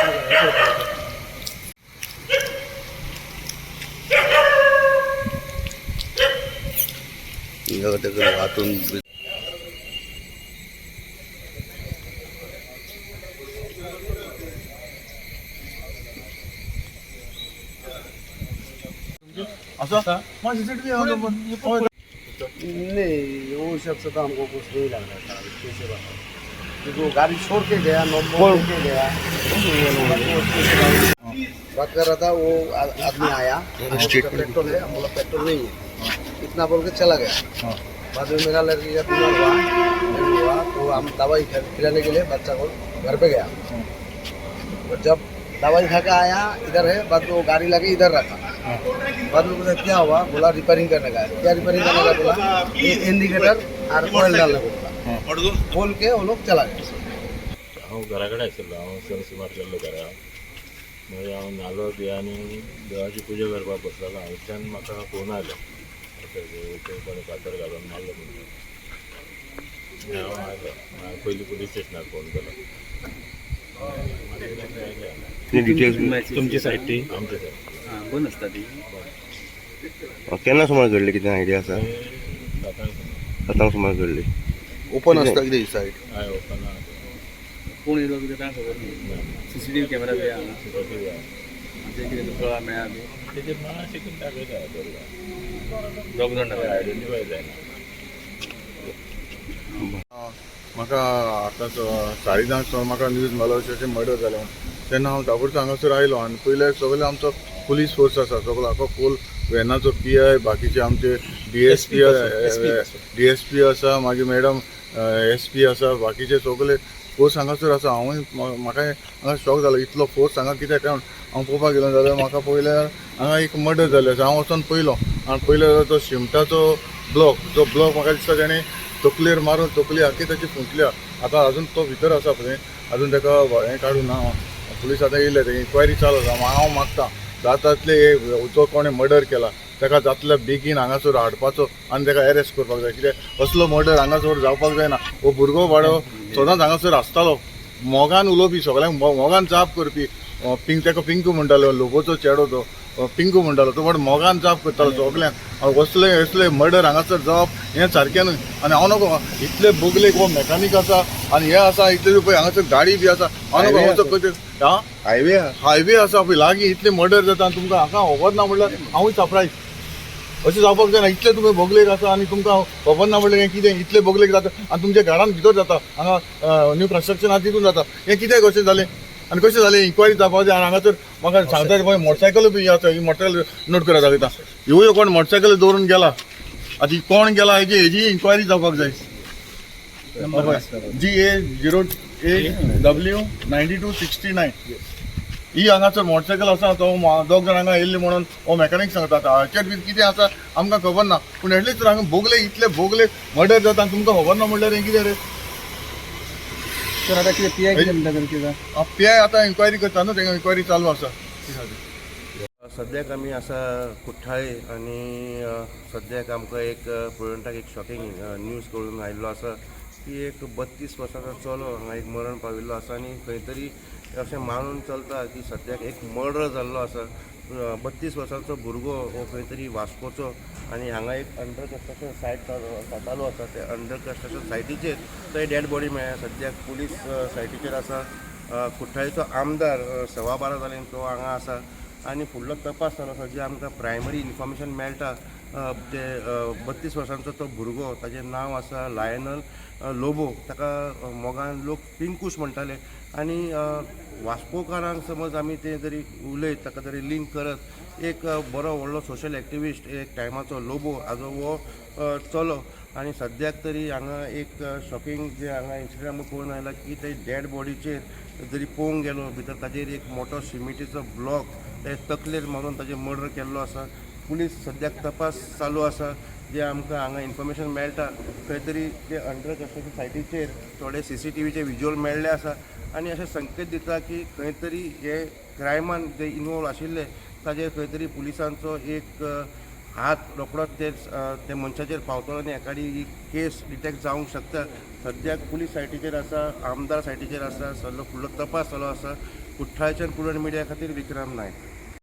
हें पळोवपाक. हातून आसा मागीर सीसीटीव्ही आहा तो. नहीं, वो हिसाब से तो हमको कुछ नहीं लग रहा था। कैसे बताओ, क्योंकि वो गाड़ी छोड़ के गया, नंबर लेके गया, बात कर रहा था। वो आदमी आया, पेट्रोल है? हम बोला पेट्रोल नहीं है। इतना बोल के चला गया। बाद में मेरा लड़की का बीमार हुआ, डेंगू हुआ, तो हम दवाई खिलाने के लिए बच्चा को घर पे गया और जब दवाई खा के आया, इधर है। बाद में वो गाड़ी लगे इधर रखा। बाद में पूछा क्या हुआ? बोला रिपेयरिंग करने का है। क्या रिपेयरिंग करने का? बोला ये इंडिकेटर और ऑयल डालने को बोला। बोल के वो लोग चला गया। हांव घरा कडेन आशिल्लो, हांव सर सुमार गेल्लो घरा। मागीर हांव न्हालो बी आनी देवाची पुजा करपाक बसलेलो हांव। इतल्यान म्हाका फोन आयलो, अशें थंय कोणें फातर घालून मारलो म्हणून। मागीर हांव आयलो, हांवें पयलीं पुलीस स्टेशनार फोन केलो, मागीर आमी आयले। डिटेल्स. तुमची सायड ती? आमचे सायड. बंद आसता ती. केन्ना सुमार घडली, कितें आयडिया आसा? 7 सुमार. 7 सुमार घडली. ओपन आसता कितें सायड? हय, ओपन आहा. कोण येयलो कितें कांय खबर न्ही. सीसीटीव्ही कॅमेरा बी आहा? सीसीटीव्ही आहा. तें कितें कळा मेळ्ळा बी? तेजेर मातशें कितें दाखयता, बरोबर. दोग जाण. आयडेंटिफाय जायना. म्हाका आतां 10:30 सुमार म्हाका न्यूज मेळ्ळो अशें अशें मर्डर जालें म्हणून. तेन्ना हांव ताबडतोब हांगासर आयलो आनी पयलें सगळें आमचो पुलीस फोर्स आसा सगळो, आखो फूल वेनाचो पी I, बाकीचे आमचे डीएसपी, डीएसपी आसा, मागीर मॅडम एसपी आसा, बाकीचे सगळे फोर्स हांगासर आसा. हांवूय म्हाका हांगा शॉक जालो, इतलो फोर्स हांगा कित्याक काय म्हणून. हांव पळोवपाक गेलो जाल्यार म्हाका पळयल्यार हांगा एक मर्डर जाल्लें आसा. हांव वचोन पयलो आनी पयलो जाल्यार तो शिमटाचो ब्लॉक, जो ब्लॉक म्हाका दिसता तेणें तकलेर मारून तकली आख्खी ताची फुटल्या. आतां अजून तो भितर आसा पळय, अजून ताका हें काडूं ना. पुलीस आतां येयले, ते इन्क्वायरी चालू आसा. हांव मागता जाता तितले जो कोणें मर्डर केला ताका जातल्या बेगीन हांगासर हाडपाचो आनी ताका एरेस्ट करपाक जाय. कित्याक असलो मर्डर हांगासर जावपाक जायना. हो भुरगो बाडो सदांच हांगासर आसतालो, मोगान उलोवपी, सगळ्यांक मोगान जाप करपी. पिंक, ताका पिंकू म्हणटालो, लोबोचो चेडो तो पिंकू म्हणटालो. तो बट मोगान जाप करतालो सगळ्यांक. असले असले मर्डर हांगासर जावप हें सारकें न्हय. आनी हांव नको इतले बोगलेक हो मेकानीक आसा आनी हे आसा इतले पळय हांगासर गाडी बी आसा. हांव नको हांगासर हा. हायवे. हायवे आसा पळय लागीं, इतले मर्डर जाता आनी तुमकां हांगा खबर ना म्हणल्यार हांवूय सरप्रायज. अशें जावपाक जायना. इतले तुमी बोगलेक आसा आनी तुमकां खबर ना म्हणल्यार हें कितें? इतले बोगलेक जाता आनी तुमच्या घरान भितर जाता, हांगा न्यू कन्स्ट्रक्शन आसा तितून जाता, हें कित्याक अशें जालें आनी कशें जालें? इन्क्वायरी जावपाक जाय. आनी हांगासर म्हाका सांगता पळय मोटरसायकल बी आसा, ही मोटरसायकल नोट करा दाखयता. ह्यो कोण मोटरसायकल दवरून गेला, आतां ही कोण गेला हेजी इन्क्वायरी जावपाक जाय. GA 08 W 9269 ही हांगासर मोटरसायकल आसा. तो दोग जाण हांगा येयल्ले म्हणून हो मेकॅनीक सांगता. आतां हाचेर बी कितें आसा आमकां खबर ना, पूण एटलिस्ट हांगा बोगले, इतले बोगले मर्डर जाता आनी तुमकां खबर ना म्हणल्यार हें कितें रे? तर आतां कितें, पी I कितें म्हणटा तर कितें? पी I आतां इन्क्वायरी करता न्हू, तेंका इन्क्वायरी चालू आसा. सद्याक आमी आसा कुठ्ठाळे आनी सद्याक आमकां एक प्रेजेंटाक एक शॉकिंग न्यूज कळून आयिल्लो आसा की एक 32 वर्सांचो चलो हांगा एक मरण पाविल्लो आसा. आनी खंय तरी अशें मानून चलता की सद्याक एक मर्डर जाल्लो आसा. 32 वर्सांचो भुरगो हो खंय तरी वास्कोचो आनी हांगा एक अंडर कन्स्ट्रक्शन सायट चालू आसा. त्या अंडर कन्स्ट्रक्शन सायटीचेर थंय डेड बॉडी मेळ्ळ्या. सद्याक पुलीस सायटीचेर आसा. कुठ्ठाळीचो आमदार 12:15 जाले तो हांगा आसा आनी फुडलो तपास चालू आसा. जे आमकां प्रायमरी इन्फॉर्मेशन मेळटा, ते 32 वर्सांचो तो भुरगो, ताजें नांव आसा लायनल लोबो. ताका मोगान लोक पिंकूश म्हणटाले. आनी वास्कोकारांक समज आमी ते जरी उलयत, ताका जरी लिंक करत, एक बरो व्हडलो सोशल एक्टिविस्ट एक टायमाचो लोबो हाजो हो चलो. आनी सद्याक तरी हांगा एक शॉकिंग जे हांगा इन्सिडंट आमकां कळून आयला की ते डेड बॉडीचेर जरी पळोवंक गेलो भितर, ताजेर एक मोठो शिमिटीचो ब्लॉक ते तकलेर मारून ताजेर मर्डर केल्लो आसा. पुलीस सद्याक तपास चालू आसा. जे आमकां हांगा इन्फॉर्मेशन मेळटा, खंय तरी ते अंडर कन्स्ट्रक्शन सायटीचेर थोडे सीसीटीव्हीचे विज्युअल मेळ्ळे आसा आनी अशें संकेत दिता की खंय तरी हे क्रायमान जे इनवॉल्व आशिल्ले ताजेर खंय तरी पुलिसांचो एक हात रोकडोच ते ते मनशाचेर पावतलो आनी एकादी ही केस डिटेक्ट जावंक शकता. सद्याक पुलीस सायटीचेर आसा, आमदार सायटीचेर आसा, सगलो फुडलो तपास चालू आसा. कुठ्ठाळच्यान पुरण मिडिया खातीर विक्रम नायक.